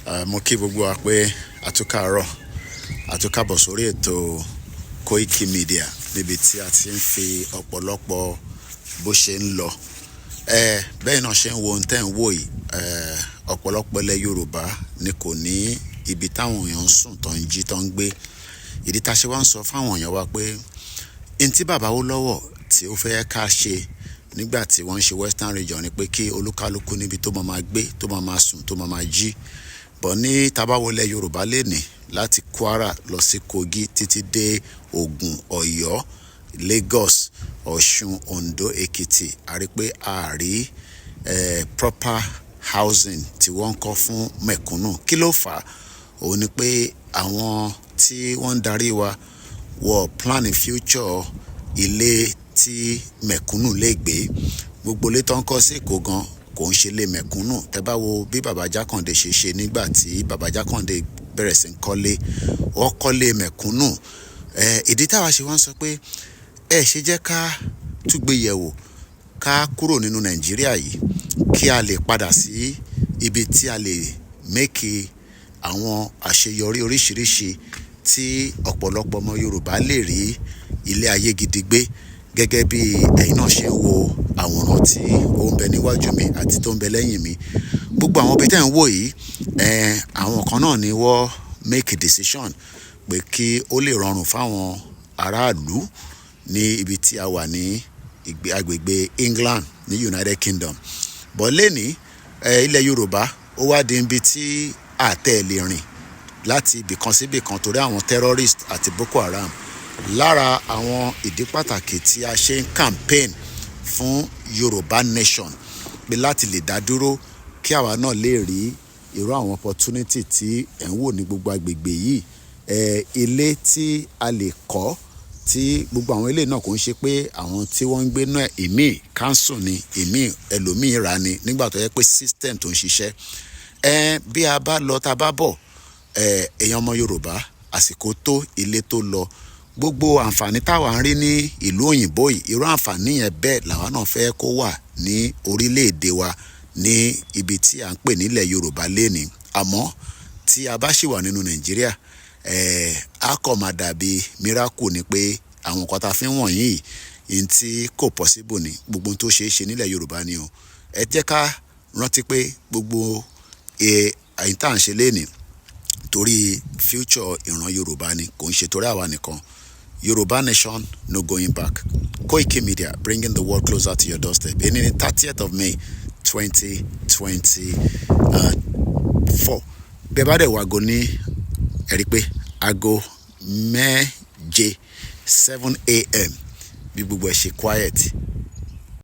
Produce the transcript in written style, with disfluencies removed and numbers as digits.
Mo kí gbogbo wa pé àtúkàárọ̀, àtúkàbọ̀ sórí ètò Koiki Media níbi tí a ti ń fi ọ̀pọ̀lọpọ̀ bó ṣe ń lọ. Bẹ́ẹ̀ náà ṣe ń wo ohun tẹ́ ń wò yìí. Ọ̀pọ̀lọpọ̀ ilẹ̀ Yorùbá ni kò ní ibi táwọn èèyàn ń sùn, tó ń jí, tó ń gbé. Ìdí tá a ṣe wá ń sọ fáwọn èèyàn wa pé n tí bàbá Awólọ́wọ̀ tí ó fẹ́ ká ṣe nígbà tí wọ́n ń ṣe Western Region ni pé kí olúkálukú níbi tó máa máa gbé, tó máa máa sùn, tó máa máa jí. Bọ̀ ní tá bá wo ilẹ̀ Yorùbá lénìí, láti Kwara lọ sí Kogi títí dé Ògùn, Ọ̀yọ́, Lagos, Ọ̀ṣun, Ondo, Èkìtì, a rí pé a rí proper housing tí wọ́n ń kọ́ fún mẹ̀kúnnù. Kí ló fà á? Òun ni pé àwọn tí wọ́n ń darí wa wọ́n plan future ilé tí mẹ̀kúnnù lè gbé. Gbogbo ilé tó ń kọ́ sí Èkó gan kò ń ṣe ilé mẹ̀kúnnù. Tẹ́ bá wo bí bàbá Jákàndé ṣe ṣe nígbà tí bàbá Jákàndé bẹ̀rẹ̀ sí ń kọ́lé, wọ́n kọ́lé mẹ̀kúnnù. Ìdí táwa ṣe wá ń sọ pé ẹ ṣe jẹ́ ká túgbé yẹ̀wò, ká kúrò nínú Nàìjíríà yìí, kí a lè padà sí ibi tí a lè make àwọn àṣeyọrí oríṣiríṣi tí ọ̀pọ̀lọpọ̀ ọmọ Yorùbá lè rí ilé ayé gidi gbé, gẹ́gẹ́ bí ẹ̀yin náà ṣe ń wo àwòrán tí ó ń bẹ níwájú mi àti tó ń bẹ lẹ́yìn mi. Gbogbo àwọn ibi tẹ́ ń wò yìí, àwọn kan náà ni wọ́n make a decision pé kí ó lè rọrùn fáwọn aráàlú ní ibi tí a wà ní agbègbè England ní United Kingdom. But lénìí, ilẹ̀ Yorùbá ó wá di ibi tí àtẹ̀ lè rìn láti ibìkan sí ibìkan torí àwọn terrorist àti Boko Haram. Lára àwọn ìdí pàtàkì tí a ṣe ń campaign fún Yorùbá Nation pé láti lè dá dúró, kí àwa náà lè rí irú àwọn opportunity tí ẹ̀ ń wò ní gbogbo agbègbè yìí, ilé tí a lè kọ́, tí gbogbo àwọn ilé náà kò ń ṣe pé àwọn tí wọ́n ń gbé náà, ìmíì council ni, ìmíì ẹlòmíì rà ni, nígbà tó yẹ pé system tó ń ṣiṣẹ́. Bí a bá lọ tá a bá bọ̀, èèyàn ọmọ Yorùbá, àsìkò tó ilé tó lọ. Gbogbo àǹfààní táwa ń rí ní ìlú òyìnbó yìí, irú àǹfààní yẹn bẹ́ẹ̀ làwa náà fẹ́ kó wà ní orílẹ̀-èdè wa ní ibi tí à ń pè nílẹ̀ Yorùbá lénìí. Àmọ́ tí a bá ṣì wà nínú Nàìjíríà, á kọ̀ máa dàbí miracle ni pé àwọn nǹkan tá a fi ń wọ̀nyí yìí tí kò possible ni. Gbogbo ohun tó ṣeé ṣe nílẹ̀ Yorùbá ni o. Ẹ jẹ́ ká rántí pé gbogbo ẹ̀yìn tá à ń ṣe lénìí, torí future ìran Yorùbá ni, kò ń ṣe torí àwa nìkan. Yorùbá Nation, no going back. Koiki Media, bringing the world closer to your doorstep. Èní ní 30th of May 2024. Bẹ́ẹ̀ bá dẹ̀ wá aago ní, ẹ̀rí pé aago 7, 7 a.m., bí gbogbo ẹ̀ ṣe quiet.